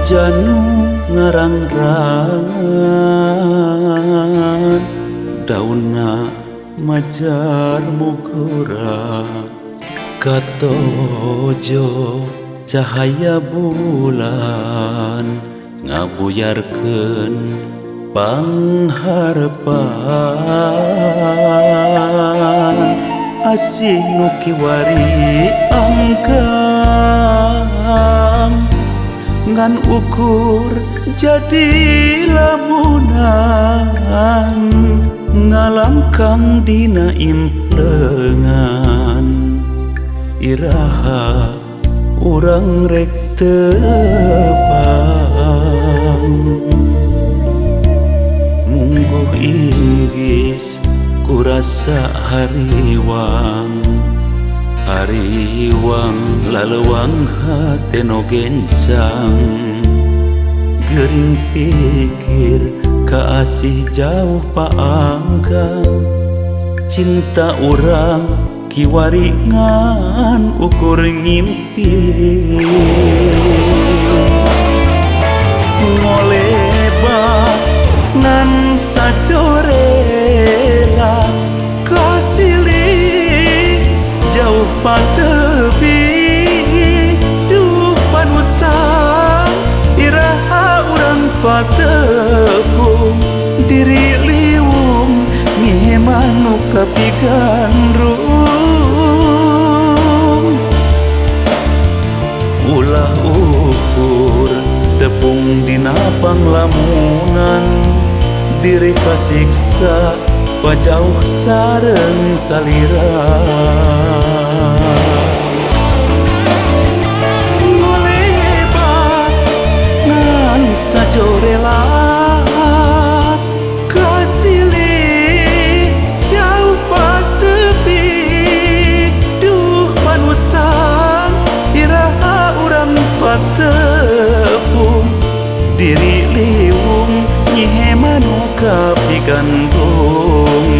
Janu ngarang-rangan daunna majar mugura katojo cahaya bulan ngabuyarkeun pangharepan asih nu kiwari angkang ngan ukur jadi lamunan ngalangkang dina implengan iraha urang rek tepang mungguh inggis kurasa hariwang hariwang lalewang hate no gencang geuring pikir kaasih jauh paanggang cinta urang kiwari ngan ukur ngimpi ngoleba ngan sajorela kasilih jauh patebi duh panutan iraha urang patepung diri liwung miheman nu kapigandrung ulah ukur tepung dina panglamunan diri kasiksa pajauh sareng salira ngolebat ngan sajorela kasilih jauh patepi duh panutan iraha urang patepung diri liwung nyiheman nu kapigandung.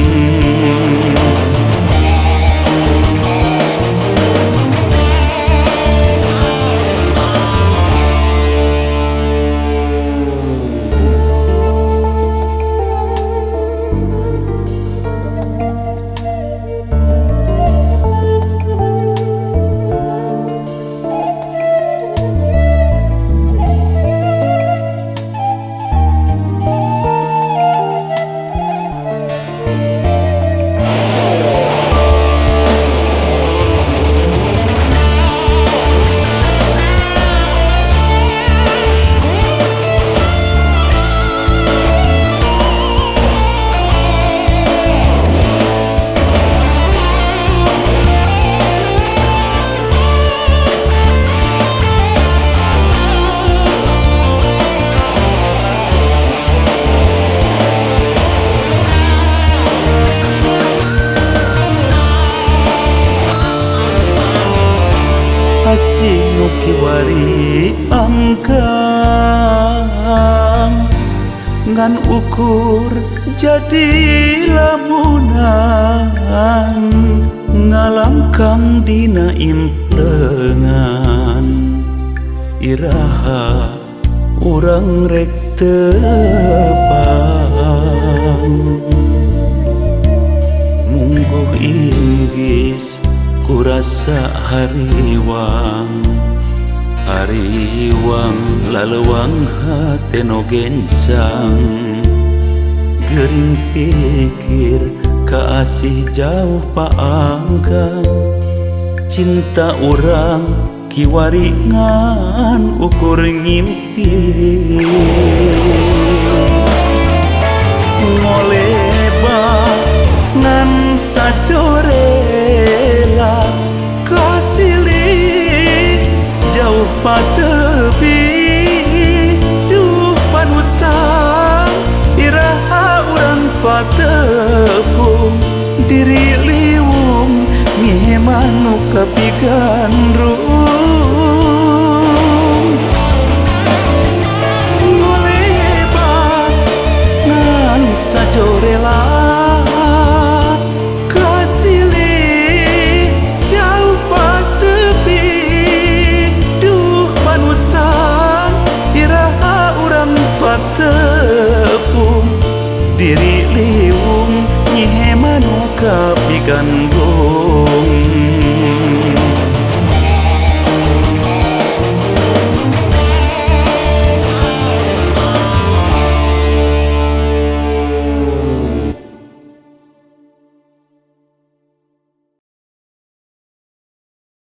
Asih nu kiwari angkang ngan ukur jadi lamunan ngalangkang dina implengan iraha urang rek tepang mungguh inggis kurasa hariwang hariwang lalewang hate no gencang geuring pikir kaasih jauh paanggang cinta urang kiwari ngan ukur ngimpi ngoleba ngan sajorela kasilih jauh patepi duh panutan iraha urang patepung diri liwung miheman nu kapigandrung ngolebat ngan sajorela.